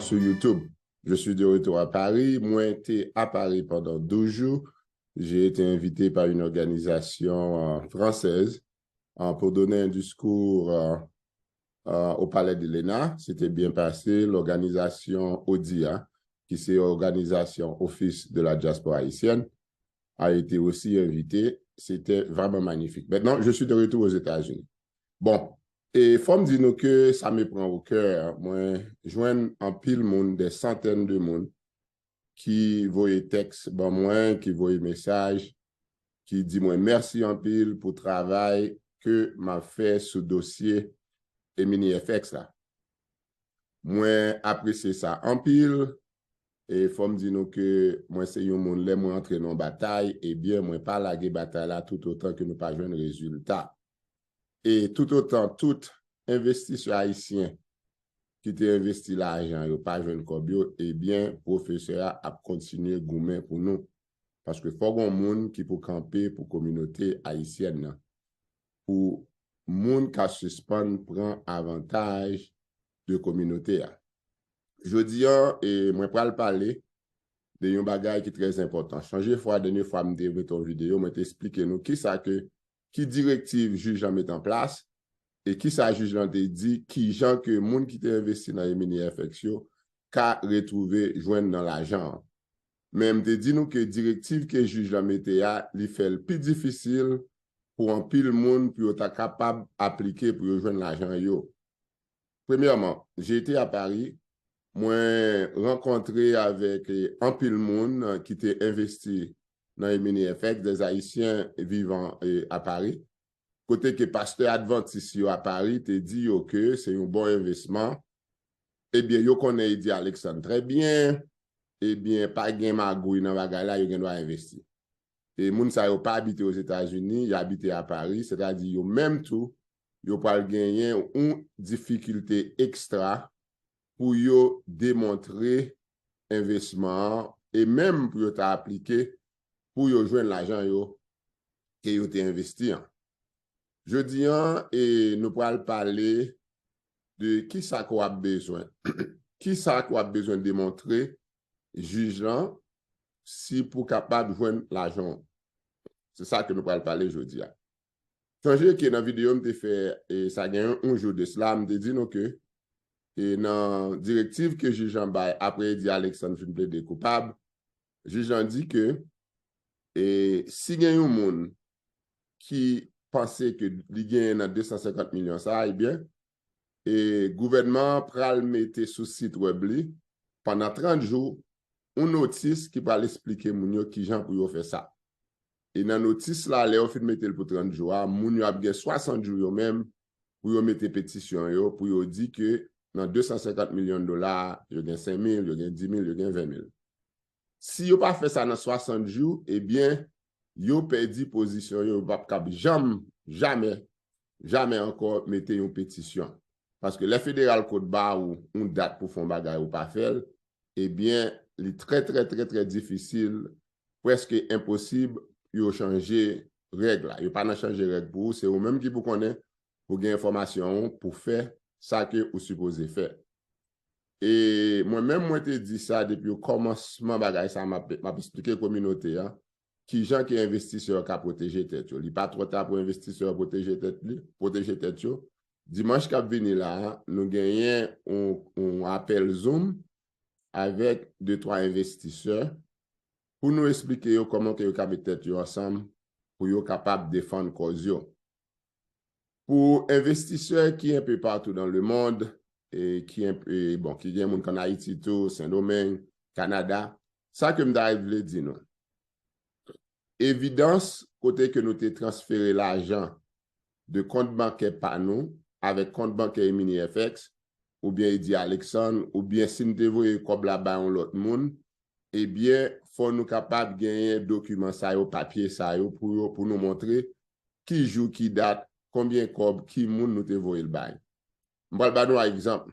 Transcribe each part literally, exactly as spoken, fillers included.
sur YouTube. Je suis de retour à Paris. Mwen te a Paris pendant douze jours. J'ai été invité par une organisation euh, française euh, pour donner un discours euh, euh, au Palais de l'ENA. C'était bien passé. L'organisation ODIA, qui c'est Organisation Office de la Diaspora Haïtienne, a été aussi invitée. C'était vraiment magnifique. Maintenant, je suis de retour aux États-Unis. Bon, e fò m di nou ke sa me prend au cœur. Mwen jwenn anpil moun, des centaines de moun, ki voye tèks ban mwen, ki voye mesaj, ki di mwen mèsi anpil pou travay ke m ap fè sou dosye Emini F X la. Mwen apresye sa anpil, e fò m di nou ke mwen se yon moun, lè mwen antre nan yon batay, ebyen, mwen pa lage batay la toutotan ke nou pa jwenn rezilta. E toutotan tout envestisè ayisyen ki te envesti lajan yo pa jwenn kòb yo, ebyen, pwofesè a ap kontinye goumen pou nou. Paske fò gon moun ki pou kanpe pou kominote ayisyèn nan. Pou moun ka sispann pran avantaj de kominote a. Jodi an, e, mwen pral pale de yon bagay ki trè enpòtan. Sonje fwa, dènye fwa m te mete yon videyo, mwen te esplike nou kisa ke, ki direktiv jij lan mete an plas, e kisa jij lan te di, kijan ke moun ki te envesti nan Emini F X yo ka retwouve jwenn nan lajan an. Men m te di nou ke direktiv ke jij lan mete a, li fè l pi difisil pou anpil moun pou yo ta kapab aplike pou yo jwenn lajan yo. Premyèman, j'ai été à Paris, mwen rankontre avèk eh, anpil moun eh, ki te envesti nan Emini F X, des Haïtiens vivant eh, à Paris, kote ke pastè advantis yo a Paris te di yo ke se yon bon envestisman. Ebyen, yo konnen Eddy Alexandre trè byen. Ebyen, pa gen magouy nan bagay la, yo gen dwa envesti. E moun sa yo pa abite Ozetazini, y abite a Paris, sètadi yo menm tou, yo pral genyen yon difikilte ekstra pou yo demontre envestisman an e menm pou yo ta aplike pou yo jwenn lajan yo ke yo te envesti an. Jodi an, e nou pral pale de kisa ke w ap bezwen. Kisa ke w ap bezwen demontre jij lan si pou kapab jwenn lajan w. Se sa ke nou pral pale jodi a. Sonje ke nan videyo m te fè, e sa gen yon jou de sila, m te di nou ke e nan direktiv ke jij lan bay apre Eddy Alexandre fin plede koupab, jij lan di ke e si gen yon moun ki panse ke li genyen nan de san senkant milyon sa, ebyen, e gouvènman an pral mete sou sit wèb li pandan trant jou yon notis ki pral esplike moun yo kijan pou yo fè sa. E nan notis la, lè yo fin mete l pou trant jou a, moun yo ap gen swasant jou yo menm pou yo mete petisyon yo, pou yo di ke nan de san senkant milyon dola, yo gen senk mil, yo gen dis mil, yo gen ven mil. Si yo pa fè sa nan swasant jou, ebyen, yo pèdi pozisyon yo, yo p ap kab janm, jamè, jamè ankò mete yon petisyon. Paske lè federal kot ba ou yon dat pou fè yon bagay ou pa fè l, ebyen, li trè, trè, trè, trè difisil, prèske enposib pou yo chanje règ la. Yo pa nan chanje règ pou ou, se ou menm ki pou konnen pou gen enfòmasyon ou pou fè sa ke ou sipoze fè. E mwen menm, mwen te di sa depi o kòmansman bagay sa, m ap, m ap esplike kominote a kijan ke envestisè yo ka pwoteje tèt yo. Li pa twò ta pou envestisè yo pwoteje tèt li, pwoteje tèt yo. Dimanch k ap vini la a, nou genyen yon, yon apèl Zoom avèk de twa envestisè pou nou esplike yo kòman ke yo ka met tèt yo ansanm pou yo kapab defann kòz yo. Pou envestisè ki enpe patou nan lemond, e ki enpe, bon, ki gen moun k ann Ayiti tou, Sendomeng, Kanada, sa ke m ta vle di nou. Evidans kote ke nou te transfere lajan de kont bankè pa nou avèk kont bankè Emini F X, oubyen Eddy Alexandre, oubyen si n te voye kòb la bay yon lòt moun, ebyen, fò nou kapab genyen dokiman sa yo, papye sa yo, pou yo, pou nou montre ki jou, ki dat, konbyen kòb, ki moun nou te voye l bay. M pral ba nou yon egzanp.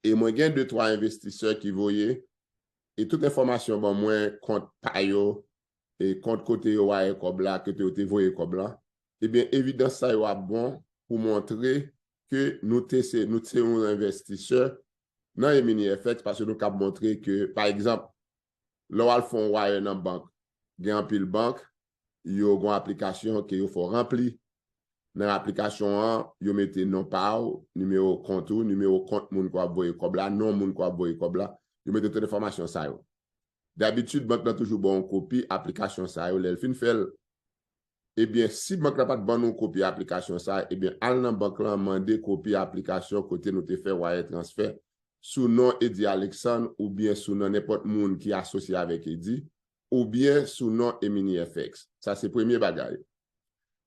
E mwen gen de twa envestisè ki voye, e tout enfòmasyon ban mwen, kont pa yo, e kont kote yo wire kòb la, kote yo te voye kòb la. Ebyen, evidans sa yo ap bon pou montre ke nou te se, nou te yon envestisè nan E-Mini F X, paske nou kab montre ke, pa egzanp, lè w al fè yon wire nan bank, gen anpil bank, yo gen yon aplikasyon ke yo fè w ranpli. Nan aplikasyon an, yo mete non pa w, nimewo kont ou, nimewo kont moun k w ap voye kòb la, non moun k w ap voye kòb la, yo mete tout enfòmasyon sa yo. Dabitid, bank lan toujou ba w yon kopi aplikasyon sa yo lè l fin fè l. Ebyen, si bank la pa t ban nou kopi aplikasyon sa, ebyen, al nan bank lan, mande kopi aplikasyon kote nou te fè wire transfer sou non Eddy Alexandre oubyen sou non nenpòt moun ki asosye avèk Eddy, oubyen sou non E-Mini F X. Sa se premye bagay.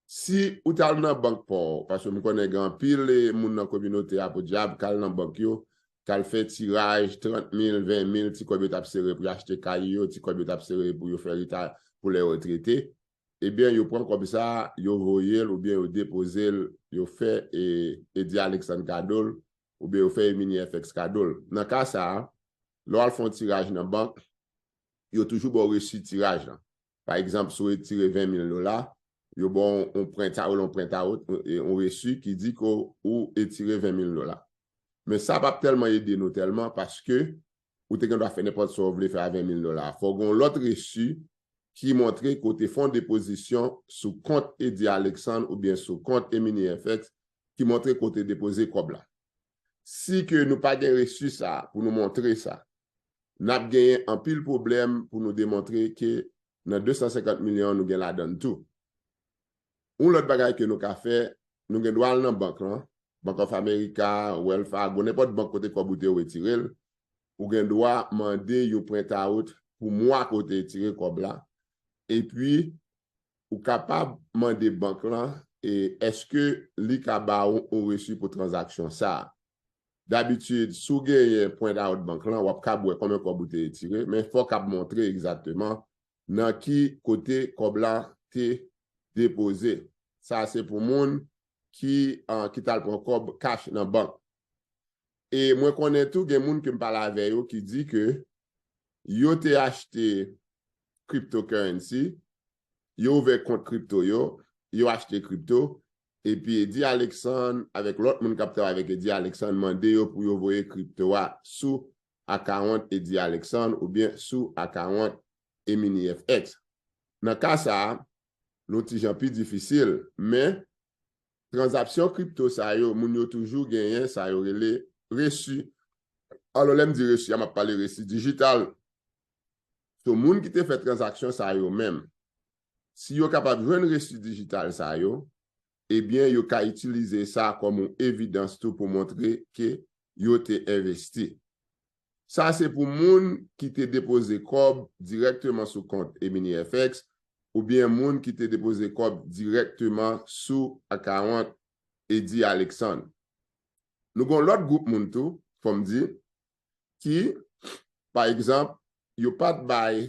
Si ou t al nan bank pa w, paske m konnen gen anpil, eh, moun nan kominote a podyab k al nan bank yo, k al fè tiraj trant mil, ven mil, ti kòb yo t ap sere pou yo achte kay yo, ti kòb yo t ap sere pou yo fè retay pou lè yo retrete, ebyen, yo pran kòb sa, yo voye l oubyen yo depoze l, yo fè, eh, Eddy Alexandre kado l, oubyen yo fè E-Mini F X kado l. Nan ka sa a, lè w al fè yon tiraj nan bank, yo toujou ba w resi tiraj lan. Pa egzanp, si w retire ven mil dola, yo ba w yon prenta, yon prenta, yon resi ki di ke w retire ven mil dola. Men sa p ap tèlman ede nou tèlman paske ou te gen dwa fè nenpòt sa w vle fè a ven mil dola. Fò w gen yon lòt resi ki montre ke w te fè yon depozisyon sou kont Eddy Alexandre oubyen sou kont E-Mini F X ki montre ke w te depoze kòb la. Si ke nou pa gen resi sa pou nou montre sa, n ap genyen anpil pwoblèm pou nou demontre ke nan de san senkant milyon an nou gen ladan l tou. Yon lòt bagay ke nou ka fè, nou gen dwa al nan bank lan, Bank of America, Wells Fargo, nenpòt bank kote kòb ou te retire l, ou gen dwa mande yon print out pou mwa ke w te retire kòb la, epi ou kapab mande bank lan, e èske li ka ba w yon resi pou tranzaksyon sa a. Dabitid, si w genyen print out bank lan, w ap kab wè konbyen kòb ou te retire, men fò w kab montre egzakteman nan ki kote kòb la te depoze. Sa se pou moun ki, ah, ki t al pran kòb cash nan bank. E mwen konnen tou gen moun ke m pale avè yo ki di ke yo te achte cryptocurrency, yo ouvè kont kripto yo, yo achte kripto, epi Eddy Alexandre avèk lòt moun k ap travay avèk Eddy Alexandre mande yo pou yo voye kripto a sou akawont Eddy Alexandre oubyen sou akawont Emini F X. Nan ka sa a, l on ti jan pi difisil, men tranzaksyon kripto sa yo, moun yo toujou genyen sa yo rele resi. Alò, lè m di resi a, m ap pale resi dijital. So, moun ki te fè tranzaksyon sa yo menm, si yo kapab jwenn resi dijital sa yo, ebyen, yo ka itilize sa kòm yon evidans tou pou montre ke yo te envesti. Sa se pou moun ki te depoze kòb dirèkteman sou kont Emini F X oubyen moun ki te depoze kòb dirèkteman sou akawont Eddy Alexandre. Nou gen yon lòt gwoup moun tou, fò m di, ki, pa egzanp, yo pa t bay,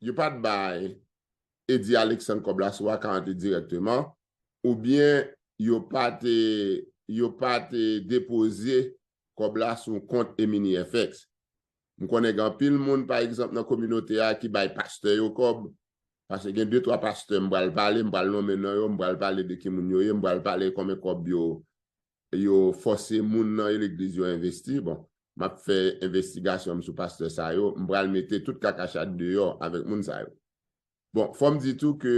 yo pa t bay Eddy Alexandre kòb la sou akawont li dirèkteman, oubyen yo pa te, yo pa te depoze kòb la sou kont Emini F X. M konnen gen anpil moun, pa egzanp, nan kominote a ki bay pastè yo kòb, paske gen de twa pastè m pral pale, m pral nonmen non yo, m pral pale de ki moun yo ye, m pral pale konbyen kòb yo, yo fòse moun nan legliz yo envesti. Bon, m ap fè envestigasyon m sou pastè sa yo, m pral mete tout kakachat deyò avèk moun sa yo. Bon, fò m di tou ke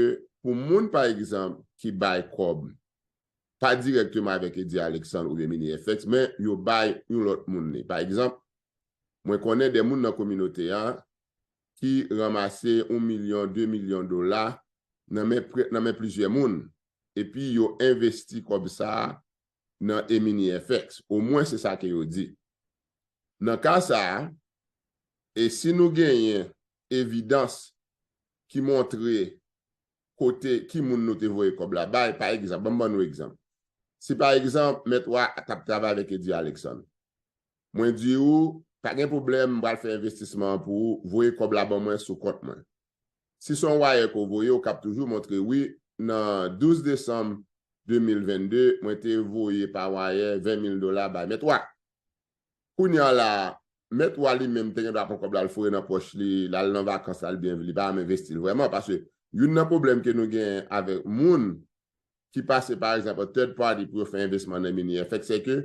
pou moun, pa egzanp, ki bay kòb, pa dirèkteman avèk Eddy Alexandre oubyen Emini F X, men yo bay yon lòt moun li. Pa egzanp, mwen konnen de moun nan kominote a ki ranmase yon milyon, de milyon dola nan men, pre- nan men plizyè moun, epi yo envesti kòb sa a nan Emini F X. Omwen se sa ke yo di. Nan ka sa a, e si nou genyen evidans ki montre kote, ki moun nou te voye kòb la bay, pa egzanp, ban m ban nou egzanp. Si pa egzanp, Mèt Wa t ap travay avèk Eddy Alexandre. Mwen di ou, pa gen pwoblèm, m pral fè envestisman an pou ou, voye kòb la ban mwen sou kont mwen. Si se yon wire ke w voye, ou kab toujou montre, wi, nan douz desanm de mil vennde, mwen te voye pa wire ven mil dola bay Mèt Wa. Kounye a la, Mèt Wa li menm te gen dwa pran kòb la, l foure nan pòch li, l al nan vakans, l al byen, li pa janm envesti l vrèman, paske youn nan pwoblèm ke nou gen avèk moun ki pase, pa egzanp, a third party pou yo fè envestisman nan Emini F X, se ke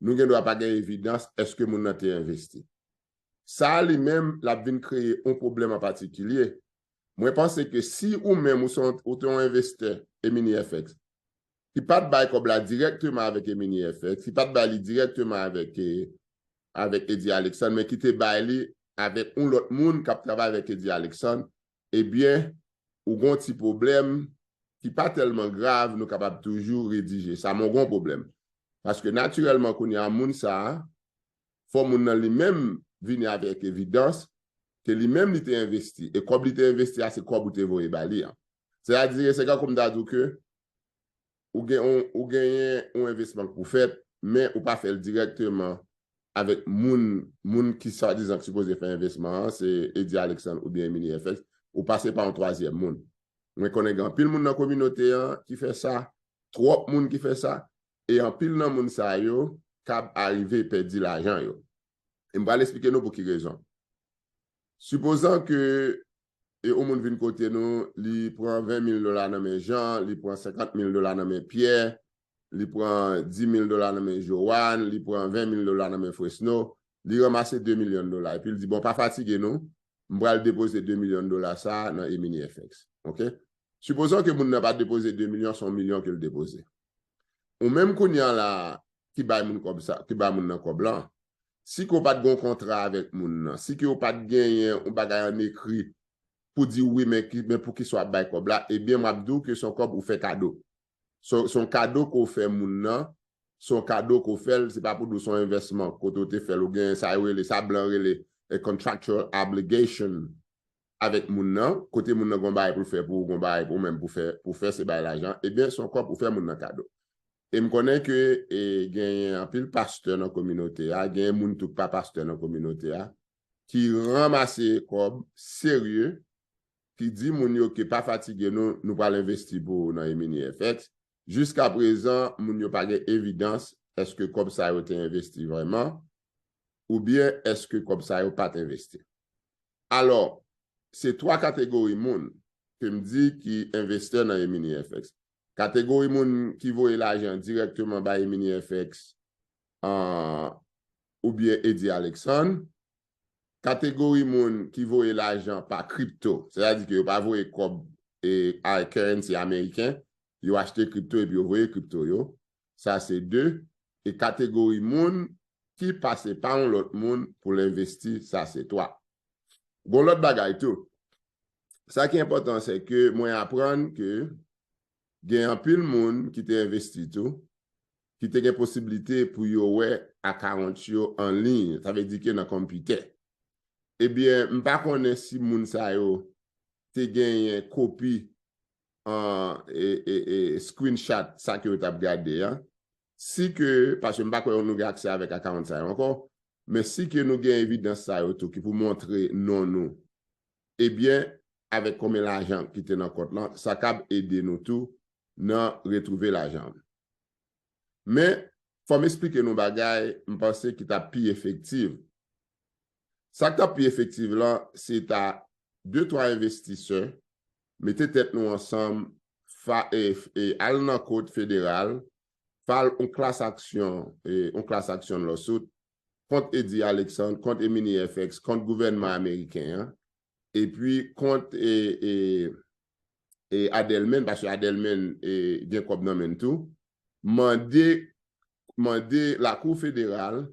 nou gen dwa pa gen evidans èske moun nan te envesti. Sa a li menm, l ap vin kreye yon pwoblèm an patikilye. Mwen panse ke si ou menm ou se yon, ou te yon envestè Emini F X, ki pa t bay kòb la dirèkteman avèk Emini F X, ki pa t bay li dirèkteman avèk, eh, avèk Eddy Alexandre, men ki te bay li avèk yon lòt moun k ap travay avèk Eddy Alexandre, ebyen, ou gon ti pwoblèm ki pa tèlman grav, nou kapab toujou redije sa, men w gon pwoblèm. Paske natirèlman, kounye a, moun sa a, fò moun nan li menm vini avèk evidans ke li menm li te envesti, e kòb li te envesti a, se kòb ou te voye ba li an. Sètadi, se kankou m ta di w ke ou gen, ou, ou genyen yon envestisman pou fèt, men ou pa fè l dirèkteman avèk moun, moun ki swadizan ki sipoze fè envestisman an, se Eddy Alexandre oubyen Emini F X, ou pase pa yon twazyèm moun. Mwen konnen gen anpil moun nan kominote an ki fè sa, twòp moun ki fè sa, e anpil nan moun sa yo kab arive pèdi lajan yo. E m pral esplike nou pou ki rezon. Sipozan ke e yon moun vin kote nou, li pran ven mil dola nan men Jean, li pran senkant mil dola nan men Pierre, li pran dis mil dola nan men Joanne, li pran ven mil dola nan men Fresno, li ranmase de milyon dola. Epi l di, bon, pa fatige nou, m pral depoze de milyon dola sa a nan Emini F X. Oke? Sipozan ke moun nan pa depoze de milyon, se yon milyon ke l depoze. Ou menm kounye a la, ki bay moun kòb sa, ki bay moun nan kòb lan, si ke w pa t gen yon kontra avèk moun nan, si ke w pa t genyen yon bagay an ekri pou di wi, men ki, men poukisa w ap bay kòb la, ebyen, m ap di w ke se yon kòb ou fè kado. Se, se yon kado ke w fè moun nan, se yon kado ke w fè l, se pa pou di w se yon envèsman, kote w te fè l, ou gen sa yo rele, sa blan rele, a contractual obligation avèk moun nan, kote moun nan gon bagay pou l fè pou ou, gon bagay pou ou menm pou fè, pou fè se bay lajan, ebyen, se yon kòb ou fè moun nan kado. E m konnen ke, e, genyen anpil pastè nan kominote a, genyen moun tou ki pa pastè nan kominote a, ki ranmase kòb serye, ki di moun yo ke pa fatige nou, nou pral envesti pou ou nan Emini F X. Jiska prezan, moun yo pa gen evidans èske kòb sa yo te envesti vrèman, oubyen èske kòb sa yo pa t envesti. Alò, se twa kategori moun ke m di ki envestè nan Emini F X. Kategori moun ki voye lajan dirèkteman bay Emini F X, an, oubyen Eddy Alexandre. Kategori moun ki voye lajan pa kripto, sètadi ke yo pa voye kòb, e, a currency ameriken, yo achte kripto epi yo voye kripto yo. Sa se de. E kategori moun ki pase pa yon lòt moun pou l envesti, sa se twa. Gon lòt bagay tou. Sa ki enpòtan, se ke mwen aprann ke gen anpil moun ki te envesti tou, ki te gen posiblite pou yo wè akawont yo an liy, sa vle di ke nan konpitè. Ebyen, m pa konnen si moun sa yo te genyen kopi an, e, e, e, screenshot sa ke yo t ap gade a. Si ke, paske m pa kwè nou gen aksè avèk akawont sa yo ankò, men si ke nou gen evidans sa yo tou ki pou montre non nou, ebyen, avèk konbyen lajan ki te nan kont lan, sa kab ede nou tou nan retwouve lajan an. Men, fò m esplike nou bagay, m panse ki t ap pi efektiv. Sa k t ap pi efektiv lan, se ta de twa envestisè mete tèt nou ansanm, fa, e, e, al nan kot federal, file yon class action, e, yon class action lawsuit kont Eddy Alexandre, kont Emini F X, kont gouvènman ameriken an, epi kont, e, e, e, Adelman, paske Adelman, e, gen kòb nan men l tou, mande, mande lakou federal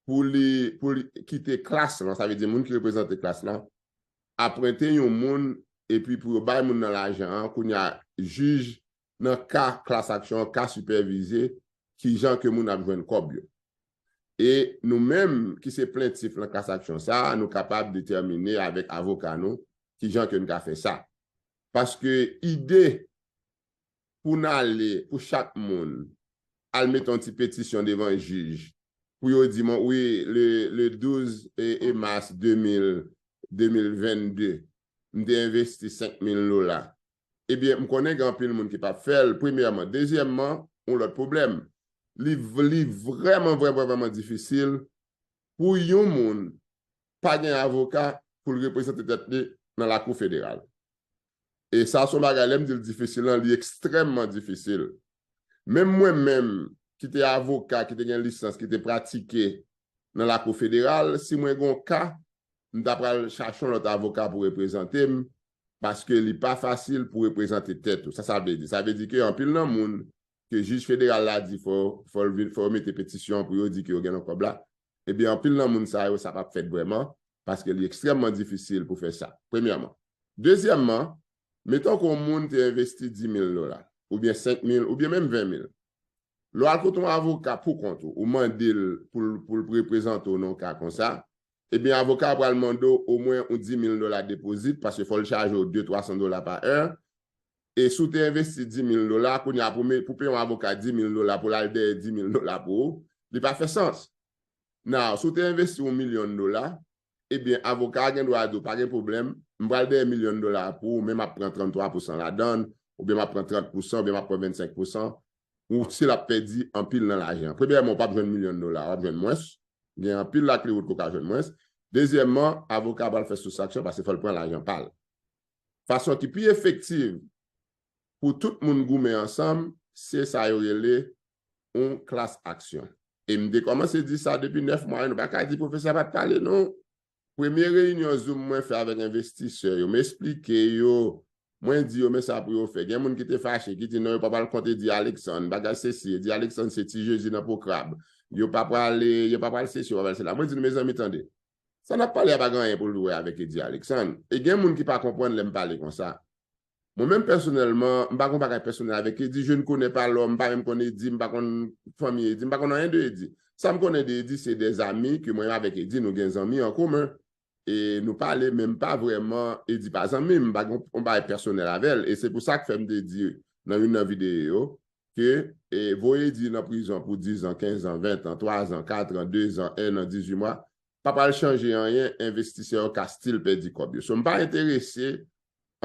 pou li, pou li kite klas lan, sa vle di moun ki reprezante klas lan, aprente yon moun, epi pou yo bay moun nan lajan an, kounye a, jij nan ka class action an ka sipèvize kijan ke moun ap jwenn kòb yo. E nou menm ki se plentif nan class action sa a, nou kapab detèmine avèk avoka nou kijan ke n ka fè sa. Paske ide pou n ale, pou chak moun, al mete yon ti petisyon devan jij, pou yo di mwen, wi, le, le douz e, e mas de mil, de mil vennde, m te envesti senk mil dola. Ebyen, m konnen gen anpil moun ki p ap fè l, premyèman. Dezyèmman, yon lòt pwoblèm. Li, li vrèman, vrèman, vrèman difisil pou yon moun pa gen avoka pou l reprezante tèt li nan lakou federal. E sa se yon bagay, lè m di l difisil lan, li ekstrèmman difisil. Menm mwen menm ki te avoka, ki te gen lisans, ki te pratike nan lakou federal, si mwen gen yon ka, m ta pral chache yon lòt avoka pou reprezante m, paske li pa fasil pou reprezante tèt ou. Sa sa vle di? Sa vle di ke anpil nan moun ke jij federal la di fò, fò, l vin- fò yo mete petisyon pou yo di ke yo gen nan kòb la, ebyen, anpil nan moun sa yo, sa p ap fèt vrèman, paske li ekstrèmman difisil pou fè sa, premyèman. Dezyèmman, meton ke yon moun te envesti dis mil dola, oubyen senk mil, oubyen menm ven mil. Lè w al kote yon avoka pou kont ou, ou mande l pou l pou l reprezante w nan yon ka konsa, ebyen, avoka a pral mande w omwen yon dis mil dola depozit, paske fò l chaje w de twa san dola pa è. E si w te envesti dis mil dola, kounye a pou, pou peye yon avoka dis mil dola pou l al dèyè dis mil dola pou ou, li pa fè sans. Now, si w te envesti yon milyon dola, ebyen, avoka a gen dwa di w, pa gen pwoblèm, m pral dèyè milyon dola pou ou, men m ap pran tranntwa pousan ladan l, oubyen m ap pran trant pousan, oubyen m ap pran vennsenk pousan, ou still ap pèdi anpil nan lajan. Premyèman, ou p ap jwenn milyon dola, w ap jwenn mwens. Gen anpil lakliwot ke w ka jwenn mwens. Dezyèmman, avoka a pral fè soustraksyon paske fò l pran lajan pa l. Fason ki pi efektiv pou tout moun goumen ansanm, se sa yo rele yon class action. E m te kòmanse di sa depi nèf mwa, nou pa ka di pwofesè a pa t pale, non. Premye reyinyon Zoom mwen fè avèk envestisè yo, m esplike yo, mwen di yo, men sa pou yo fè. Gen moun ki te fache, ki di, non, yo pa pral kont Eddy Alexandre, bagay sesi, Eddy Alexandre se ti jezi nan po krab. Yo pa pral, yo pa pral sesi, yo pa pral sela. Mwen di nou, mezanmi, tande. Sa n ap pale a pa gen anyen pou l wè avèk Eddy Alexandre. E gen moun ki pa konprann lè m pale konsa. Mwen menm pèsonèlman, m pa gon bagay pèsonèl avèk Eddy, je ne connais pas l'homme, m pa menm konn Eddy, m pa konn fanmi Eddy, m pa konn anyen de Eddy. Sa m konnen de Eddy, se de zami ke mwen avèk Eddy, nou gen zanmi an komen. E nou pale, men m pa vrèman, Eddy pa zanmi m, m pa gon yon bagay pèsonèl avè l. E se pou sa k fè m te di nan youn nan videyo yo, ke e, voye Eddy nan prizon pou diz an, kenz an, ven an, twa zan, kat an, de zan, en an, dizuit mwa, pa pral chanje anyen, envestisè yo ka still pèdi kòb yo. So, m pa enterese,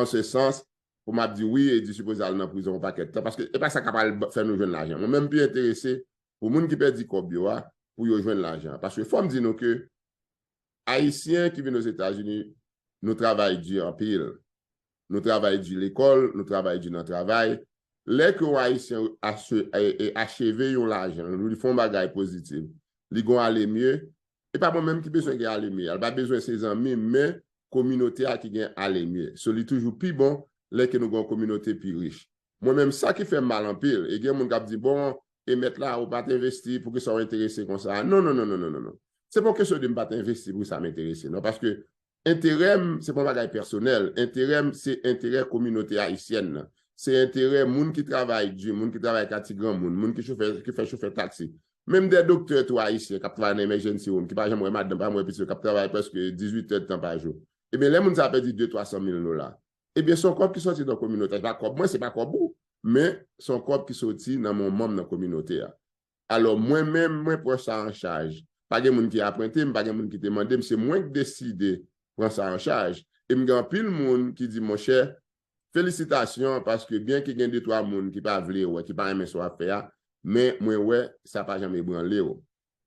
an se sans, pou m ap di, wi, Eddy sipoze al nan prizon yon pakèt tan, paske e pa sa k ap al ba- fè nou jwenn lajan. Mwen menm, m pi enterese pou moun ki pèdi kòb yo a, pou yo jwenn lajan. Paske fò m di nou ke Ayisyen ki vin Ozetazini, nou travay di anpil. Nou travay di lekòl, nou travay di nan travay. Lè ke yon Ayisyen ache- e- e- acheve yon lajan, li fè yon bagay pozitif, li gon ale mye, e pa mwen menm ki bezwen gen ale mye a, li pa bezwen se zanmi m, men kominote a ki gen ale mye. So, li toujou pi bon lè ke nou gen yon kominote pi rich. Mwen menm, sa ki fè m mal anpil, e gen moun k ap di, bon, e mèt la, ou pa t envesti, poukisa w enterese konsa? Non, non, non, non, non, non, non. Se pa yon kesyon de m pa t envesti, poukisa m enterese, non, paske enterè m, se pa yon bagay pèsonèl. Enterè m, se enterè kominote ayisyèn nan. Se enterè moun ki travay di, moun ki travay ka ti granmoun, moun ki chofè, ki fè chofè taksi. Menm de doktè tou ayisyen k ap travay nan emergency room, ki pa janm wè madanm, pa janm wè pitit yo, k ap travay prèske dizuit èdtan pa jou. Ebyen, lè moun sa a pèdi de, twa san mil dola, ebyen, se yon kòb ki soti nan kominote a. Se pa kòb mwen, se pa kòb ou, men se yon kòb ki soti nan men yon manm nan kominote a. Alò, mwen menm, mwen pran sa an chaj. Pa gen moun ki aprente m, pa gen moun ki te mande m, se mwen ki deside pran sa an chaj. E m gen anpil moun ki di, monchè, felisitasyon, paske byen ke gen de twa moun ki pa vle wè, ki pa renmen sa w ap fè a, men mwen wè sa pa janm ebranle w.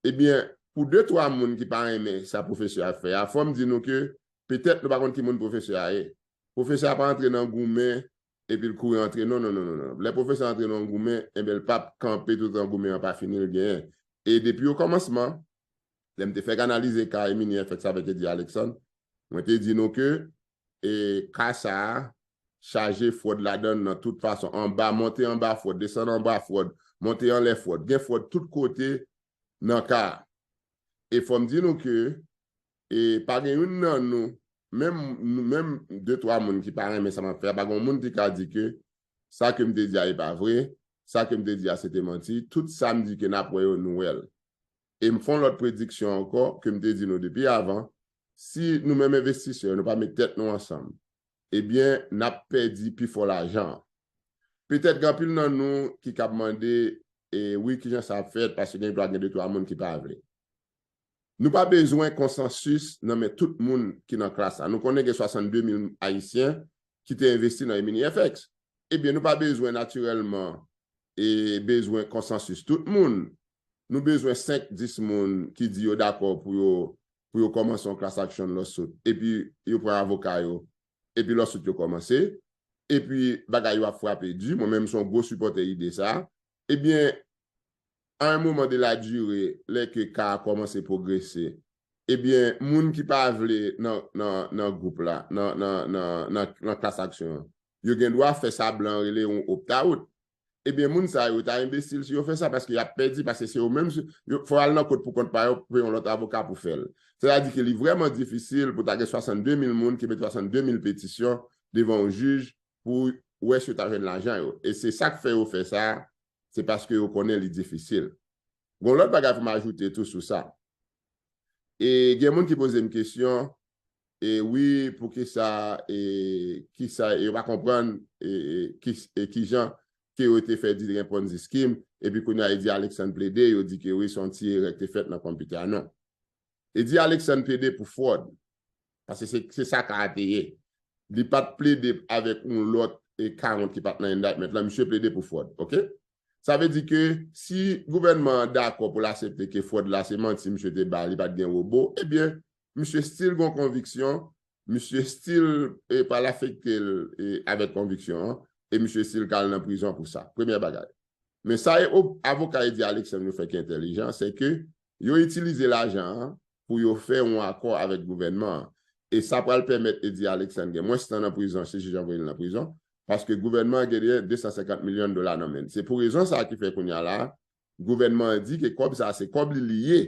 Ebyen, pou de twa moun ki pa renmen sa pwofesè a fè a, fò m di nou ke petèt nou pa konn ki moun pwofesè a ye. Pwofesè a pa antre nan goumen epi l kouri antre. Non, non, non, non, non. Lè pwofesè a antre nan yon goumen, enben, l p ap kanpe toutan goumen an pa fini, l genyen. E depi okòmansman, lè m te fèk analize ka Emini F X avèk Eddy Alexandre, mwen te di nou ke e, ka sa a chaje fwòd ladan l nan tout fason. Anba, monte anba fwòd, desann anba fwòd, monte anlè fwòd. Gen fwòd tout kote nan ka a. E fò m di nou ke e, pa gen youn nan nou, menm nou, menm de twa moun ki pa renmen sa m ap fè a, pa gen yon moun ki ka di ke sa ke m te di a e pa vre, sa ke m te di a se te manti, tout sa m di ke n ap wè yo, nou wè l. E m fè yon lòt prediksyon ankò ke m te di nou depi avan, si nou menm envestisè, nou pa met tèt nou ansanm, ebyen, n ap pèdi pifò lajan an. Petèt gen anpil nan nou ki kab mande, e, wi, kijan sa ap fèt, paske gen dwa gen de twa moun ki pa vle. Nou pa bezwen konsansis nan men tout moun ki nan klas la. Nou konnen gen swasannde mil Ayisyen ki te envesti nan Emini F X. Ebyen, nou pa bezwen natirèlman e bezwen konsansis tout moun. Nou bezwen senk, dis moun ki di yo dakò pou yo, pou yo kòmanse yon class action lawsuit. Epi yo pran avoka yo. Epi lawsuit yo kòmanse. Epi bagay yo ap frape di. Mwen menm, m se yon gwo sipòtè ide sa. Ebyen, à un moment de la durée, lè ke ka a kòmanse pwogrese, ebyen, moun ki pa vle nan, nan, nan gwoup la, nan, nan, nan, nan, nan klas aksyon an, yo gen dwa fè sa blan rele yon opt-out. Ebyen, moun sa yo ta enbesil si yo fè sa, paske y ap pèdi, paske se yo menm, yo, fò y al nan kot pou kont pa yo, pou yon lòt avoka pou fè l. Sètadi ke li vrèman difisil pou ta gen swasannde mil moun ki met swasannde mil petisyon devan yon jij pou wè si yo ta jwenn lajan yo. E se sa k fè yo fè sa, se paske yo konnen li difisil. Gon lòt bagay pou m ajoute tou sou sa. E gen moun ki poze m kesyon, e wi, poukisa, e kisa, e yo pa konprann, e, e, ki, e kijan ke yo te fè di gen Ponzi scheme, epi kounye a Eddy Alexandre plede, yo di ke wi, se yon ti erè ki te fèt nan konpitè a, non. Eddy Alexandre plede pou fwòd, paske se, se sa ka a te ye. Li pa t plede avèk yon lòt e ka a ki pa t nan indictment lan, misye plede pou fwòd, oke? Sa vle di ke si gouvènman an dakò pou l aksepte ke fwòd la se manti misye te bay, li pa t gen wobo, ebyen, misye still gon konviksyon, misye still, e, pral afekte l, e, avèk konviksyon an, e misye still ka al nan prizon pou sa. Premyè bagay. Men sa e, o, avoka Eddy Alexandre yo fè ki entèlijan, se ke yo itilize lajan an pou yo fè yon akò avèk gouvènman an. E sa pral pèmèt Eddy Alexandre gen mwens tan nan prizon si jij an voye l nan prizon, paske gouvènman an genyen de san senkant milyon dola nan men l. Se pou rezon sa a ki fè kounye a la, gouvènman an di ke kòb sa a se kòb li li ye.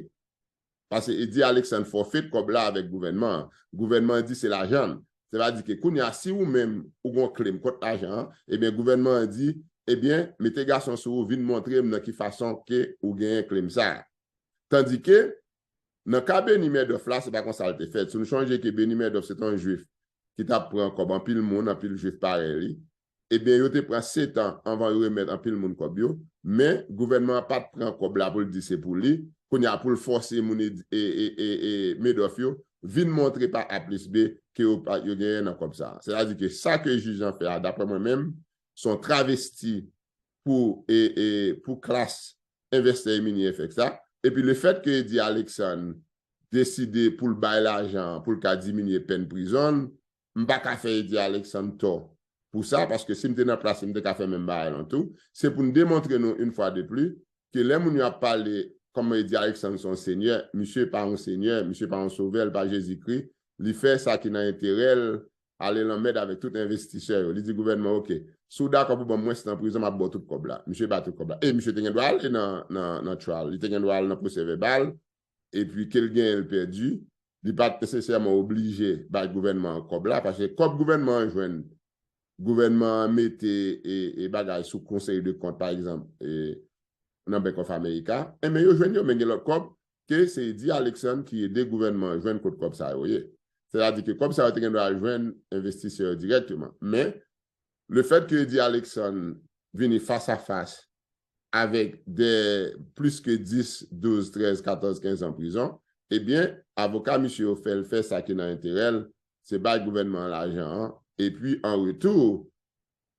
Paske Eddy Alexandre fòfet kòb la avèk gouvènman an. Gouvènman an di se lajan l. Sa vle di ke kounye a, si ou menm ou gon klem kont lajan an, ebyen, gouvènman an di, ebyen, mete gason sou ou, vin montre m nan ki fason ke ou genyen klem sa a. Tandike, nan ka Bernie Madoff la, se pa konsa l te fèt. Si nou chonje ke Bernie Madoff se te yon jwif ki t ap pran kòb anpil moun, anpil jwif parèy li, ebyen, yo te pran sèt an anvan yo remèt anpil moun kòb yo, men gouvènman an pa t pran kòb la pou l di se pou li, kounye a pou l fòse moun e, e, e, e, e Madoff yo vin montre pa A plis B ke yo, pa, yo genyen nan kòb sa a. Sètadi ke sa ke jij an fè a, daprè mwen menm, se yon travesti pou, e, e, pou klas envestè e minye F X la. Epi lefèt ke Eddy Alexandre deside pou l bay lajan an pou l ka diminye pèn prizon l, m pa ka fè Eddy Alexandre tò pou sa, paske si m te nan plas li, m te ka fè menm bagay lan tou. Se pou n demontre nou, yon fwa de plis, ke lè moun yo ap pale kòman Eddy Alexandre se yon senyè, misye pa yon senyè, misye pa yon sovè, li pa Jezikri, li fè sa ki nan enterè l, ale lanmèd avèk tout envestisè yo. Li di gouvènman, oke, si w dakò pou ban m mwens tan prizon, m ap ba w tout kòb la. Misye bay tout kòb la. E misye te gen dwa ale nan, nan, nan trial, li te gen dwa al nan pwosè vèbal, epi ke l genyen, l pèdi, li pa t nesesèman oblije bay gouvènman an kòb la, paske kòb gouvènman an jwenn, gouvènman an mete, e, e bagay sou konsèy de kont, pa egzanp, e, nan Bank of America, enben yo jwenn yo, men gen lòt kòb ke se Eddy Alexandre ki ede gouvènman an jwenn kot kòb sa yo ye. Sètadi ke kòb sa yo te gen dwa al jwenn envestisè yo dirèkteman. Men, lefèt ke Eddy Alexandre vini fas a fas avèk de plis ke dis, douz, trèz, katòz, kenz an prizon, ebyen, avoka misye yo fè l fè sa ki nan enterè l, se bay gouvènman an lajan an, epi an retou,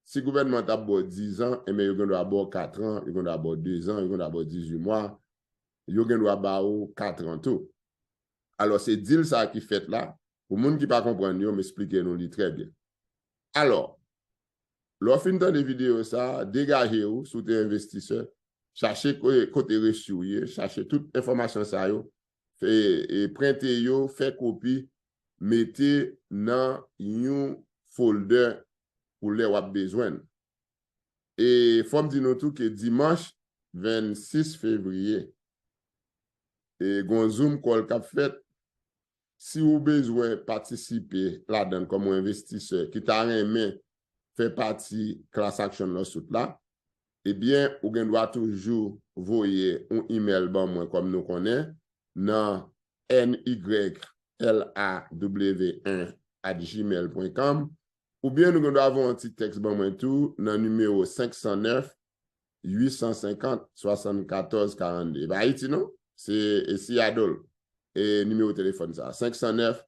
si gouvènman an t ap ba w diz an, enben, yo gen dwa ba w kat an, yo gen dwa ba w de zan, yo gen dwa ba w dizuit mwa, yo gen dwa ba w kat an tou. Alò, se deal sa a ki fèt la. Pou moun ki pa konprann yo, m esplike nou li trè byen. Alò, lè w fin tande videyo sa a, degaje w, si w te envestisè, chache ko-, kote resi w ye, chache tout enfòmasyon sa yo, fè, e, prente yo, fè kopi, mete nan yon folder pou lè w ap bezwen l. E fò m di nou tou ke dimanch vennsis fevriye, e gon Zoom call k ap fèt. Si w bezwen patisipe ladan l kòm yon envestisè ki ta renmen fè pati class action lawsuit la, ebyen, ou gen dwa toujou voye yon email ban mwen kòm nou konnen nan N Y L A W en at gmail pwen kòm, oubyen nou gen dwa voye yon ti tèks ban mwen tou nan nimewo senk san nèf, uit san senkant, swasannkatòz, karannde. E pa Ayiti, non. Se, e Seattle. E nimewo telefòn sa, senk san nèf,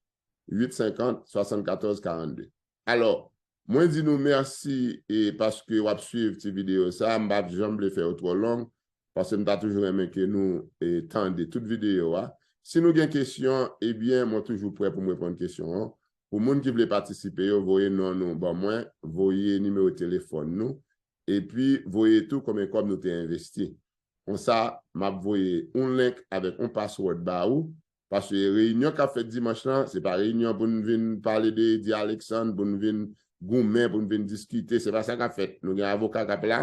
uit senkant, swasannkatòz, karannde. Alò, mwen di nou mèsi e paske w ap swiv ti videyo sa, m pa janm vle fè yo twò long, paske m ta toujou renmen ke nou, e, tande tout videyo a. Si nou gen kesyon, ebyen, mwen toujou prè pou m reponn kesyon an. Pou moun ki vle patisipe yo, voye non nou ban mwen, voye nimewo telefòn nou, epi voye tou konbyen kòb nou te envesti. Konsa, m ap voye yon link avèk yon password ba ou. Paske reyinyon k ap fèt dimanch lan, se pa reyinyon pou n vin pale de Eddy Alexandre, pou n vin goumen, pou n vin diskite. Se pa sa k ap fèt. Nou gen avoka k ap la.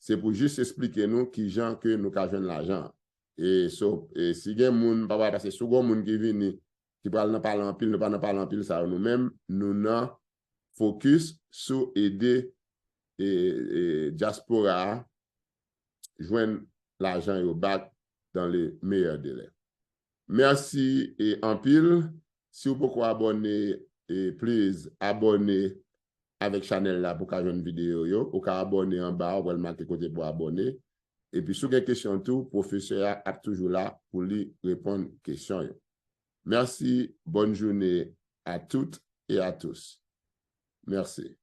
Se pou jis esplike nou kijan ke nou ka jwenn lajan. E so, e si gen moun, pa wè, paske si w gen moun ki vini, ki pral nan pale anpil, nou pa nan pale anpil sa yo nou menm, nou nan fokis sou ede e, e, dyaspora a jwenn lajan yo back dans les meilleurs délais. Mèsi e anpil. Si w poko abòne, e, please abòne avèk chanèl la pou ka jwenn videyo yo. Ou ka abòne anba, ou pral make kote pou abòne. Epi si w gen kesyon tou, pwofesè a ap toujou la pou li reponn kesyon yo. Merci, bonne journée à toutes et à tous. Merci.